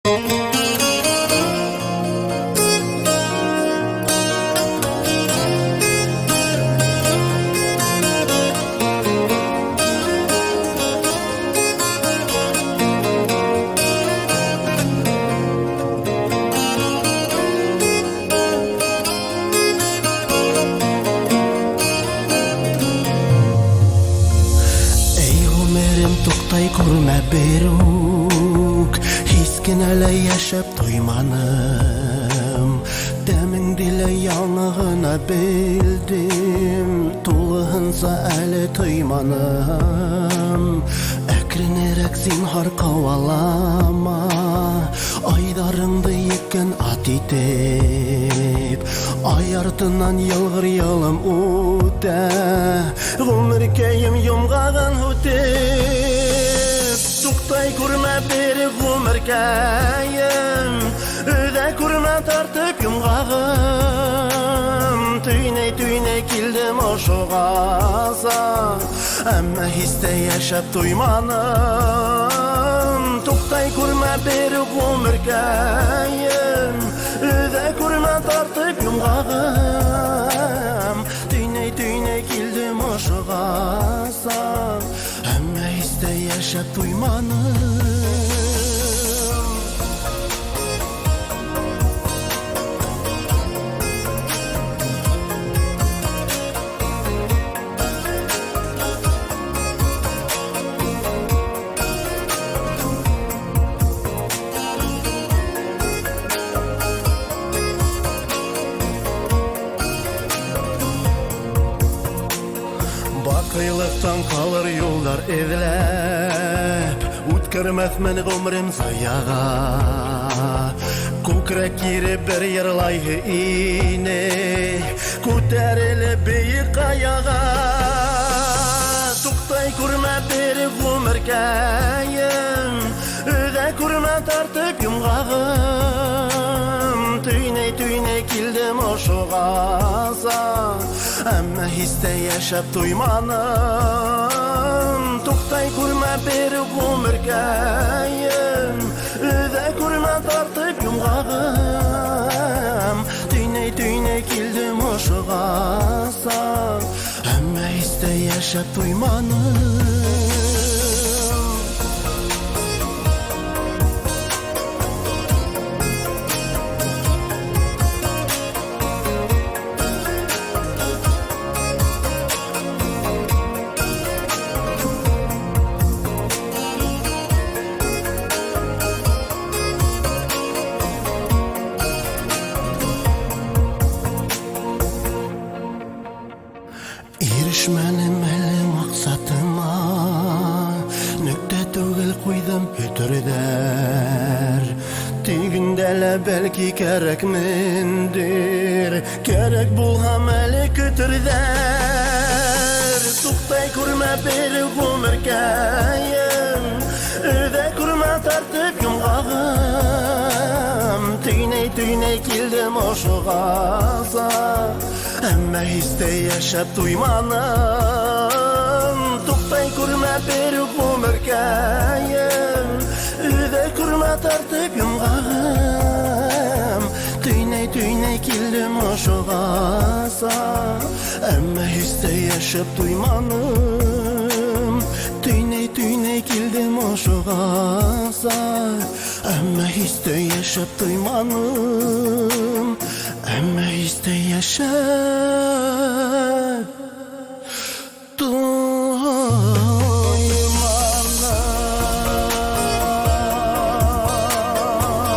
Эй, гомерем, туктай күрмә берүк, Һич кенә лә яшәп туйманым. Тәмеңде лә яңа гына белдем, Тулыһынса әле тойманым. Әкренерәк зинһар кауалама, Айдарыңды еккән ат итеп. Ай артыннан елгыр елым үтә, Гомеркәем йомгагын үтеп. Туктай күрмә бер гомеркәем, Өҙә күрмә тартып йомгагым. Төйнәй-төйнәй килдем ошоғаса, Әммә һис тә йәшәп туйманым. Туктай күрмә бер гомеркәем, Өҙә күрмә тартып йомгагым. Төйнәй-төйнәй килдем ошоғаса, Әммә һис тә йәшәп туйманым. Бакыйлыктан калыр юлдар эҙләп, Үткәрмәҫмен ғүмерем заяға. Күкрәк кире бер йырлайһы ине, Күтәрелеп бейек ҡаяға. Туҡтай күрмә бер ғүмеркәйем, Өҙә күрмә тартып йомғағым. Төйнәй-төйнәй килдем ошоғаса, Әммә һис тә йәшәп туйманым. Туҡтай күрмә бер ғүмеркәйем, Өҙә күрмә тартып йомғағым. Төйнәй-төйнәй килдем ошоғаса, Әммә һис тә йәшәп туйманым. Ирешмәнем әле маҡсатыма, Нөктә түгел ҡуйҙым өтөрҙәр. Тигендә лә бәлки кәрәкмендер, Кәрәк булһам әле көтөрҙәр. Туҡтай күрмә бер ғүмеркәйем, Өҙә күрмә тартып йомғағым. Төйнәй-төйнәй килдем ошоғаса, Әммә һис тә йәшәп туйманым. Туҡтай күрмә бер ғүмеркәйем, Өҙә күрмә тартып йомғағым. Төйнәй-төйнәй килдем ошоғаса, Әммә һис тә йәшәп туйманым. Төйнәй-төйнәй килдем ошоғаса, Әммә һис тә йәшәп туйманым.